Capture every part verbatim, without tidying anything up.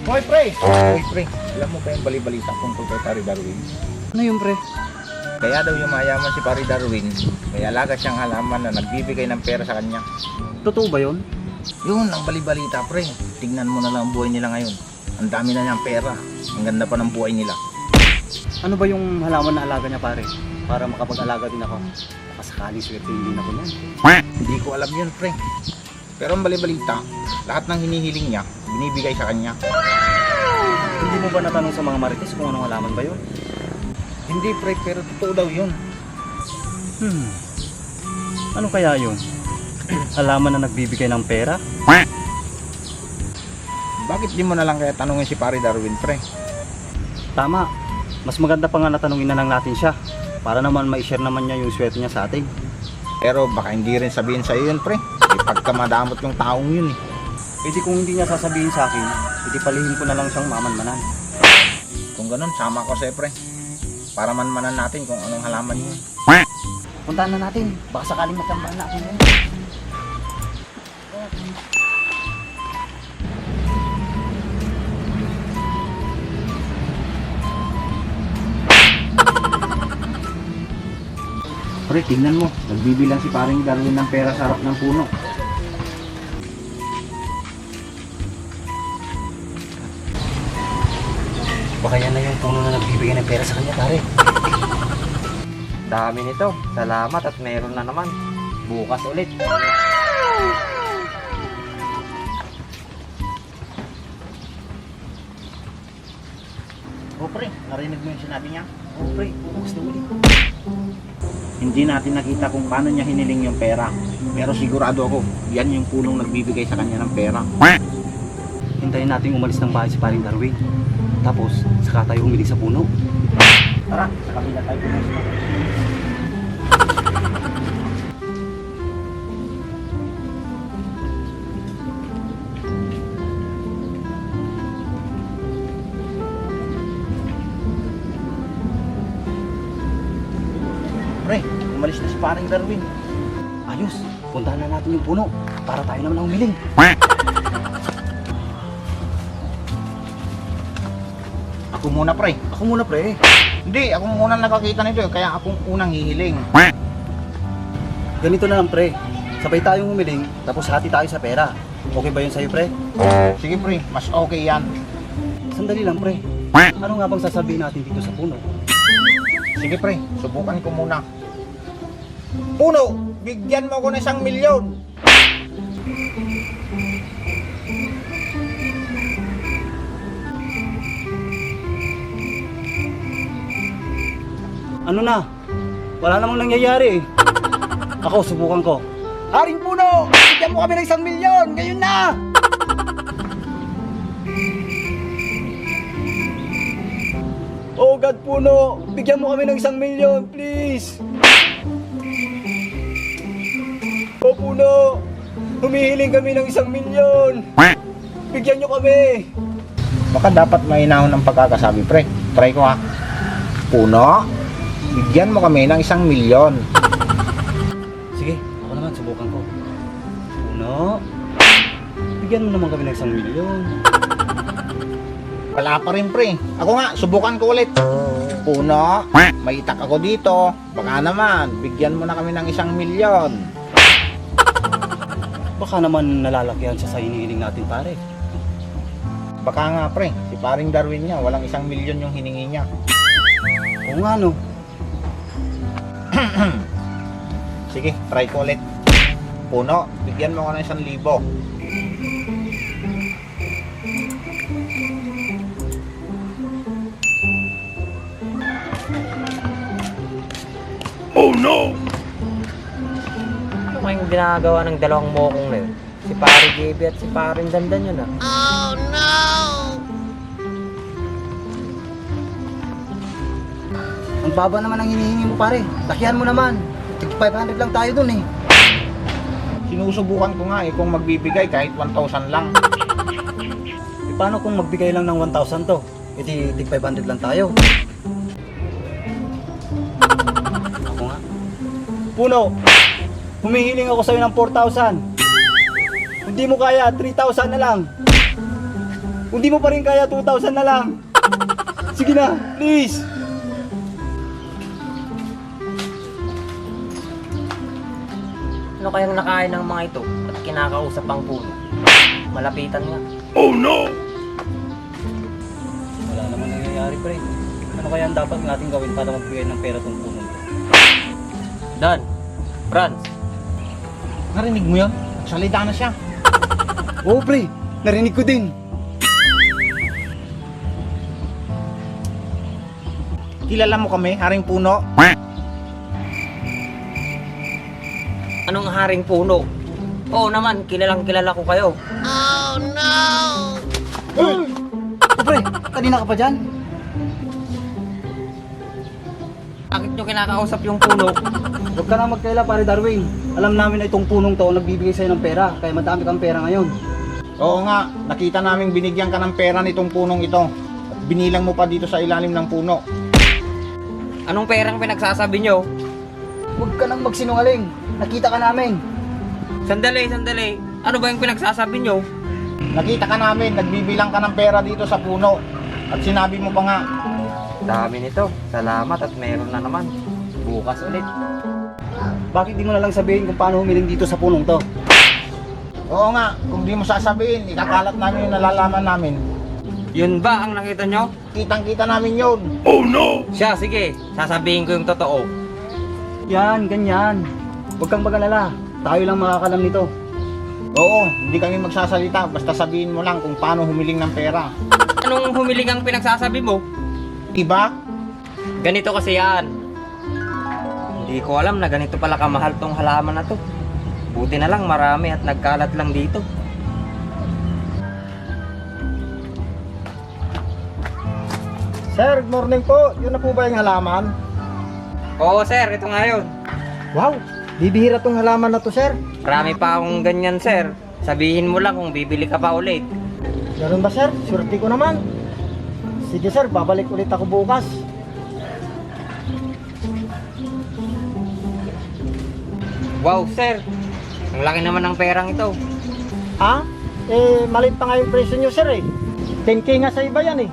Hoy, pre! Hoy, pre! Alam mo ba yung balibalita tungkol kay Pare Darwin? Ano yun, pre? Kaya daw yumayaman si Pare Darwin, may alaga siyang halaman na nagbibigay ng pera sa kanya. Totoo ba yun? Yun ang balibalita, pre. Tingnan mo na lang ang buhay nila ngayon. Ang dami na niyang pera. Ang ganda pa ng buhay nila. Ano ba yung halaman na alaga niya, pare? Para makapag-alaga din ako. Baka sakaling swerte din ako niyan. Hindi ko alam yun, pre. Pero ang balibalita, lahat ng hinihiling niya, binibigay sa kanya. Hindi mo ba natanong sa mga marites kung anong halaman ba yun? Hindi, pre, pero totoo daw yun. Hmm. Ano kaya yun? Halaman na nagbibigay ng pera? Bakit di mo na lang kaya tanungin si Pare Darwin, pre? Tama. Mas maganda pa nga na tanungin na lang natin siya. Para naman ma-share naman niya yung swerte niya sa atin. Pero baka hindi rin sabihin sa'yo yun, pre. Ipagkamadamot yung taong yun eh. Eh di kung hindi niya sasabihin sa akin, edi palihim ko na lang siyang mamanmanan. Kung ganun, sama ko sa'yo, pre. Para manmanan natin kung anong halaman yun. Puntahan na natin. Baka sakaling matsambahan na ako ngayon. Pre, tingnan mo. Nagbibilang si Pareng Darwin ng pera sa harap ng puno. Baka yan na yung puno na nagbibigay ng pera sa kanya, pare. Dami nito. Salamat at meron na naman. Bukas ulit. O, pre, narinig mo yung sinabi niya? O, pre, bukas daw ulit. Hindi natin nakita kung paano niya hiniling yung pera. Pero sigurado ako, yan yung punong nagbibigay sa kanya ng pera. Hintayin natin umalis ng bahay si Pareng Darwin. Tapos, saka tayo humiling sa puno. Tara, sa kabila tayo puno. Pre, umalis na si Pareng Darwin. Ayos, puntahan na natin yung puno para tayo naman ang humiling. Ako muna, pre. Ako muna, pre. Hindi, ako muna nakakita nito eh, kaya akong unang hihiling. Ganito na lang, pre. Sabay tayong humiling, tapos hati tayo sa pera. Okay ba yun sa'yo, pre? Sige, pre. Mas okay yan. Sandali lang, pre. Ano nga bang sasabihin natin dito sa puno? Sige, pre. Subukan ko muna. Puno, bigyan mo ako ng isang milyon. Ano na? Wala namang nangyayari eh. Ako, subukan ko. Haring puno, bigyan mo kami ng isang milyon, ngayon na! Oh God, puno, bigyan mo kami ng isang milyon, please! Oh, puno, humihiling kami ng isang milyon! Bigyan nyo kami! Baka dapat mainahon ang pagkakasabi, pre. Try ko, ha. Puno, bigyan mo kami ng isang milyon. Sige, ako naman, subukan ko. Puno, bigyan mo naman kami ng isang milyon. Wala pa rin, pre. Ako nga, subukan ko ulit. Puno, may itak ako dito. Baka naman, bigyan mo na kami ng isang milyon. Baka naman nalalakihan siya sa hinihiling natin, pare. Baka nga, pre, si Pareng Darwin niya, walang isang milyon yung hiningi niya. Oo nga, no? Sige, try ko ulit. Puno, bigyan mo ko ng isang libo. Oh no! Ano kayang ginagawa ng dalawang mokong na yun? Si Pare J B at si Pareng Dandan yun, ah. Ang baba naman ang hinihingi mo, pare. Lakihan mo naman. Tig five hundred lang tayo dun eh. Sinusubukan ko nga eh kung magbibigay kahit one thousand lang. E, paano kung magbigay lang ng one thousand to? E di tig five hundred lang tayo. Ako nga. Puno, humihiling ako sa'yo ng four thousand. Kung di mo kaya, three thousand na lang. Kung di mo pa rin kaya, two thousand na lang. Sige na, please. Ano kayang nakain ng mga ito at kinakausap ang puno? Malapitan nga. Oh no! Wala namang nangyayari, pre. Ano kaya ang dapat nating gawin para magbigay ng pera tong punong to? Dan, Franz. Narinig mo yun? Nagsalita na siya. Oo, pre. Narinig ko din. Kilala mo kami, Haring Puno? Anong Haring Puno? Oo naman, kilalang kilala ko kayo. Uy! Pre, kanina ka pa dyan? Bakit nyo kinakausap yung puno? Huwag ka na magkaila, Pare Darwin. Alam namin na itong punong to ang nagbibigay sa'yo ng pera, kaya madami kang pera ngayon. Oo nga, nakita namin binigyan ka ng pera nitong punong ito. At binilang mo pa dito sa ilalim ng puno. Anong perang pinagsasabi nyo? Huwag ka nang magsinungaling. Nakita ka namin. Sandali, sandali. Ano ba yung pinagsasabi nyo? Nakita ka namin, nagbibilang ka ng pera dito sa puno. At sinabi mo pa nga, "Dami nito. Salamat at meron na naman. Bukas ulit." Bakit di mo na lang sabihin kung paano humiling dito sa punong to? Oo nga, kung di mo sasabihin, ikakalat namin yung nalalaman namin. Yun ba ang nakita nyo? Kitang-kita namin yun. Oh no! Siya, sige, sasabihin ko yung totoo. Yan, ganyan. Huwag kang mag-alala. Tayo lang makakalam nito. Oo, hindi kami magsasalita. Basta sabihin mo lang kung paano humiling ng pera. Anong humiling ang pinagsasabi mo? Diba? Ganito kasi yan. Hindi ko alam na ganito pala kamahal tong halaman na to. Buti na lang marami at nagkalat lang dito. Sir, good morning po. Yun na po ba yung halaman? Oo, sir. Ito nga yun. Wow! Bibihira tong halaman na to, sir. Marami pa akong ganyan, sir. Sabihin mo lang kung bibili ka pa ulit. Ganun ba, sir? Swerte ko naman. Sige, sir. Babalik ulit ako bukas. Wow, sir. Ang laki naman ng perang ito. Ha? Eh, maliit pa nga yung presyo nyo, sir, eh. Ten K nga sa iba yan, eh.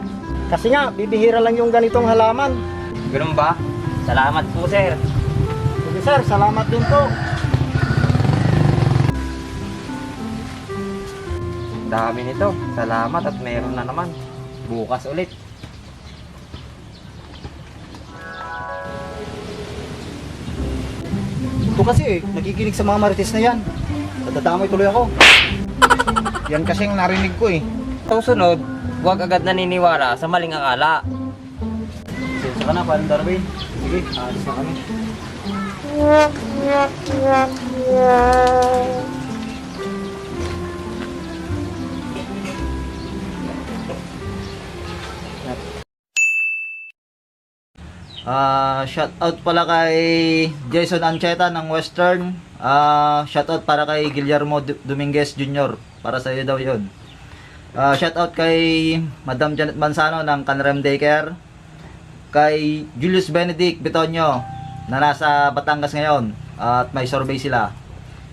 Kasi nga, bibihira lang yung ganitong halaman. Ganun ba? Salamat po, sir. Sige, sir. Salamat din po. Dami nito. Salamat at meron na naman. Bukas ulit. Ito kasi eh, nakikinig sa mga marites na yan. Nadadamay tuloy ako. Yan kasi ang narinig ko eh. Sa susunod, huwag agad naniniwala sa maling akala. Pasensya ka na, Parang Darwin. Sige, aalis na kami. Ah, shout out pala kay Jason Ancheta ng Western. Ah, shout out para kay Guillermo Du-, Dominguez Junior. Para sa iyo daw 'yon. Ah, shout out kay Madam Janet Manzano ng Canrem Daycare. Kay Julius Benedict Betonio na nasa Batangas ngayon at may survey sila.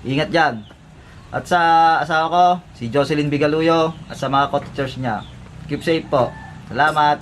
Ingat diyan. At sa asawa ko, si Jocelyn Bigaluyo, at sa mga co-teachers niya. Keep safe po. Salamat.